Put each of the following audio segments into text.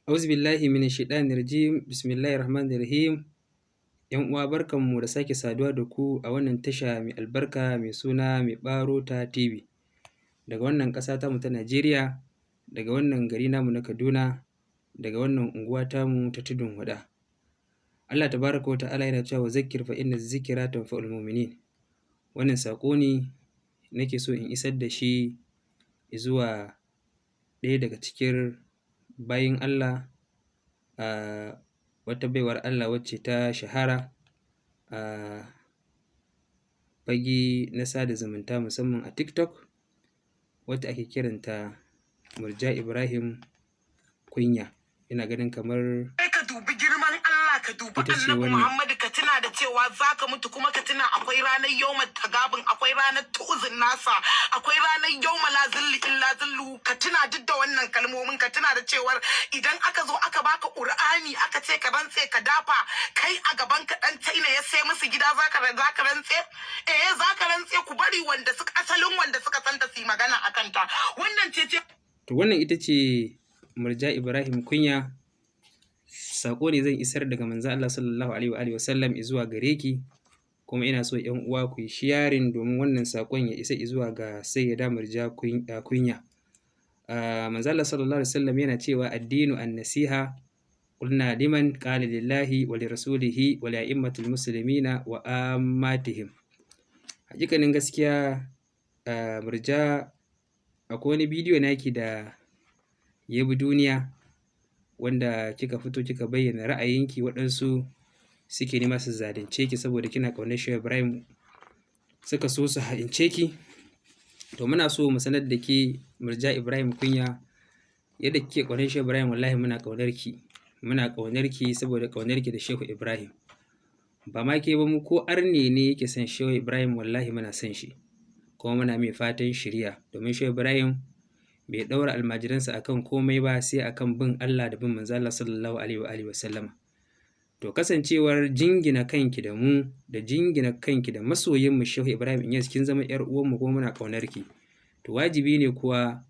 Auzu billahi minash shaitanir rajim. Bismillahir rahmanir rahim. ‘Yan uwa, barkanmu da sake saduwa da ku a wannan tasha mai albarka mai suna Mai Ɓarota TV. Daga wannan ƙasa tamu ta Najeriya, daga wannan gari namu na Kaduna, daga wannan unguwa tamu ta Tudun Wada. Allah tabaraka wa ta'ala yana cewa: wa zakkir fa inna zikra tanfa'ul mu'minin. Wannan saƙo ne nake so in isar da shi zuwa ɗaya daga cikin bayin Allah, wata baiwar Allah wacce ta shahara a fage na sada zumunta, musamman a TikTok, wacce ake kiranta Murja Ibrahim Kunya. Ina ganin kamar ka dubi girman Allah, ka dubi ita ce Annabi wannan. Muhammadu, ka tuna da cewa zaka mutu, kuma ka tuna akwai ranar yawma tagabin, akwai ranar tu'uzin nasa, akwai ranar yawma la zilli illa zillu. Ka tuna duk da wannan kalmomin, ka tuna da cewar idan aka zo aka baka Qur'ani, aka ce ka rantse ka dafa kai a gaban ka, dan China ya sai musu gida, zaka rantse? Eh, zaka rantse? Ku bari wanda suka asalin wanda suka santa su yi magana akan ta. Wannan ce. To, wannan ita ce Murja Ibrahim Kunya. Saƙo ne zan isar daga manzon Allah sallallahu alaihi wa alihi wasallam zuwa gare ki, kuma ina so ‘yan uwa ku yi sharing domin wannan saƙon ya isa zuwa ga Sayyida Murja Kunya. Manzon Allah sallallahu alaihi wasallam yana cewa: addinu an-nasiha, qulna liman, qala lillahi wa lirasulihi wa li'a'immatil muslimina wa ammatihim. Haƙiƙanin gaskiya, Murja, akwai wani bidiyo naki da ya bi duniya wanda kika fito kika bayyana ra'ayinki, waɗansu suke nema su zalunce ki saboda kina ƙaunar Shehu Ibrahim, suka so su ha'ince ki. To, muna so mu sanar da ke, Murja Ibrahim Kunya, yadda kike ƙaunar Shehu Ibrahim, wallahi muna ƙaunar ki. Muna ƙaunar ki saboda ƙaunar ki da Shehu Ibrahim. Ba ma ke ba, mu ko arne ne yake son Shehu Ibrahim, wallahi muna son shi. Kuma muna mai fatan shiriya, domin Shehu Ibrahim bai ɗaura almajiransa akan komai ba sai akan bin Allah da bin manzon Allah sallallahu alaihi wa alihi wasallama. To, kasancewar jingina kanki da mu da jingina kanki da masoyinmu Shehu Ibrahim Inyas, kin zama ‘yar uwanmu kuma muna ƙaunar ki. To, wajibi ne kuwa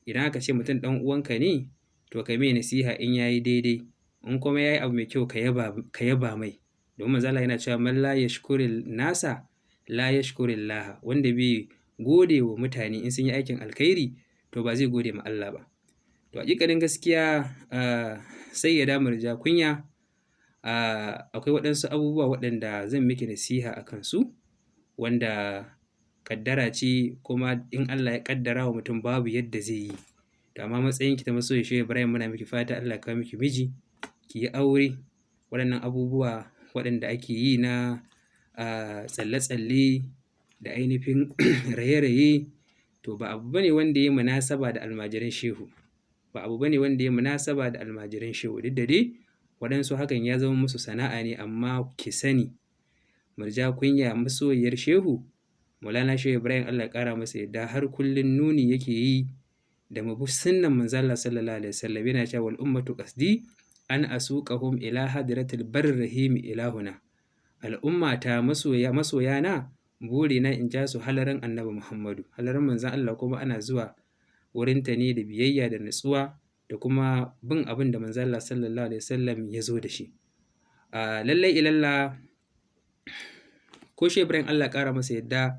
idan aka ce mutum ɗan uwanka ne, to ka mai nasiha in yayi daidai, in kuma yayi abu mai kyau ka yaba mai. Domin manzon Allah yana cewa: man la yashkuril nasa la yashkurillaha, wanda bai gode wa mutane in sun yi aikin alkhairi, to ba zai gode ma Allah ba. To, haƙiƙanin gaskiya, Sayyida Murja Kunya, akwai waɗansu abubuwa waɗanda zan miki nasiha a kansu, wanda ƙaddara ce, kuma in Allah ya ƙaddara wa mutum babu yadda zai yi. To, amma matsayinki ta masoyiyar Shehu Ibrahim, muna miki fata Allah ya kawo miki miji, ki yi aure. Waɗannan abubuwa waɗanda ake yi na tsalle-tsalle da ainihin raye-raye, to ba abu bane wanda ya munasaba da almajiran Shehu. Ba abu bane wanda ya munasaba da almajiran Shehu. Duk da dai waɗansu hakan ya zama musu sana'a ne, amma ki sani, Murja Kunya, masoyiyar Shehu, Maulana Shehu Ibrahim, Allah ya ƙara masa yadda, har kullum nuni yake yi da mu bi sunnan manzon Allah sallallahu alaihi wasallam. Yana cewa: wal ummatu qasdi an asuqahum ila hadratil barrir rahim ilahuna. Al'ummata, masoya masoyana, burina in ja su halaran Annabi Muhammadu. Halaran manzon Allah kuma ana zuwa wurinta ne da biyayya da natsuwa da kuma bin abin da manzon Allah sallallahu alaihi wasallam ya zo da shi. Lallai ilalla, ko Shehu Ibrahim, Allah ya ƙara masa yadda,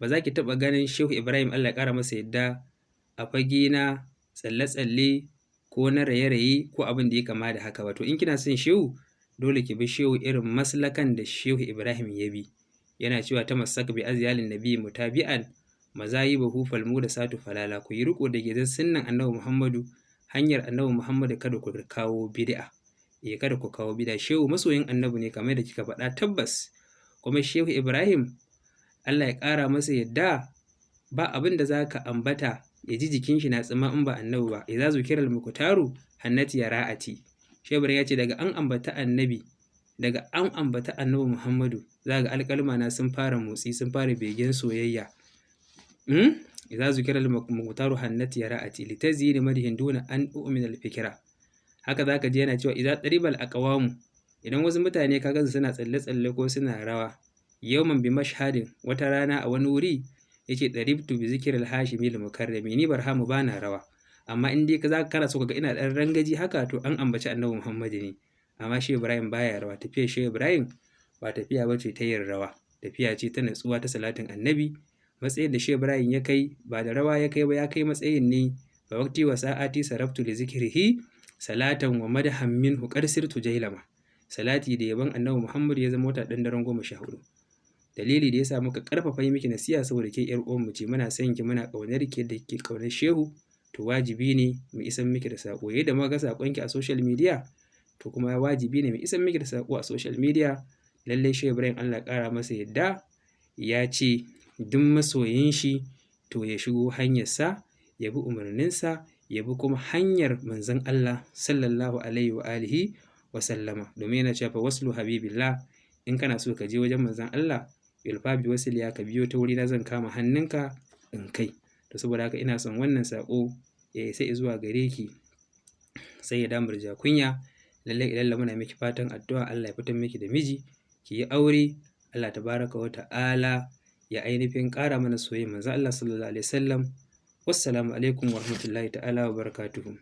ba za ki taɓa ganin Shehu Ibrahim, Allah ya ƙara masa yadda, a fage na tsalle-tsalle ko na raye-raye ko abin da ya kama da haka ba. To, in kina son Shehu, dole ki bi Shehu irin maslakan da Shehu Ibrahim ya bi. Yana cewa: tamassak bi azyalin nabi mutabi'an mazayibahu falmu da satu falala. Ku yi riƙo da gidan sunnan Annabi Muhammadu, hanyar Annabi Muhammadu, kada ku kawo bid'a. Eh, kada ku kawo bid'a. Shehu masoyin Annabi ne kamar yadda kika faɗa, tabbas. Kuma Shehu Ibrahim, Allah ya ƙara masa yadda, ba abin da za ka ambata ya ji jikin shi na tsima in ba Annabi ba. Idza zukiral muktaru hannati ya ra'ati. Shehu Ibrahim ya ce daga an ambata Annabi, daga an ambata Annabi Muhammadu, za ga alƙalma na sun fara motsi, sun fara begen soyayya. Idza zukiral muktaru hannati ya ra'ati litazyini madhin duna an u'mina al-fikra. Haka zaka ji yana cewa: idza taribal aqwamu, idan wasu mutane ka gansu suna tsalle-tsalle ko suna rawa, yawman bi mashhadin, wata rana a wani wuri, yace: daribtu bi zikril hashimi al mukarrami. Ni Barhamu bana rawa, Amma in dai za kana so ka ga ina ɗan rangaji haka, to an ambaci Annabi Muhammadu ne. Amma Shehu Ibrahim baya rawa. Tafiyar Shehu Ibrahim ba tafiya ba ce ta yin rawa, tafiya ce ta natsuwa ta salatin Annabi. Matsayin da Shehu Ibrahim ya kai ba da rawa ya kai ba, ya kai matsayin ne fa waqti wa sa'ati saraftu li zikrihi salatan wa madahan minhu qad sirtu jailama. Salati da yabon Annabi Muhammad ya zama wata ɗan daren 14. Dalili da ya sa muka ƙarfafa yi miki nasiha, saboda ke ƴar uwanmu ce, muna son ki, muna ƙaunar ki yadda kike ƙaunar Shehu. To wajibi ne mu isan miki da saƙo. Yadda muka ga saƙonki a social media, to kuma wajibi ne mu isan miki da saƙo a social media. Lallai Shehu Ibrahim, Allah ya ƙara masa yadda, ya ce duk masoyin shi to ya shigo hanyarsa, ya bi umarninsa, ya bi kuma hanyar manzon Allah sallallahu alaihi wa alihi wa sallama, domin yana cewa fa waslu habibillah, in kana so ka je wajen manzon Allah, yulfa bi wasliya, ka biyo ta wurina, zan kama hannunka in kai. To saboda haka ina son wannan saƙo ya isa zuwa gare ki, Sayyida Murja Kunya. Lallai ilalla muna miki fatan addu'a, Allah ya fitar miki da miji, ki yi aure, Allah tabaraka wa ta'ala ya ainihin ƙara mana soyayya manzon Allah sallallahu alaihi wasallam. Wassalamu alaikum warahmatullahi ta'ala wa barakatuhu.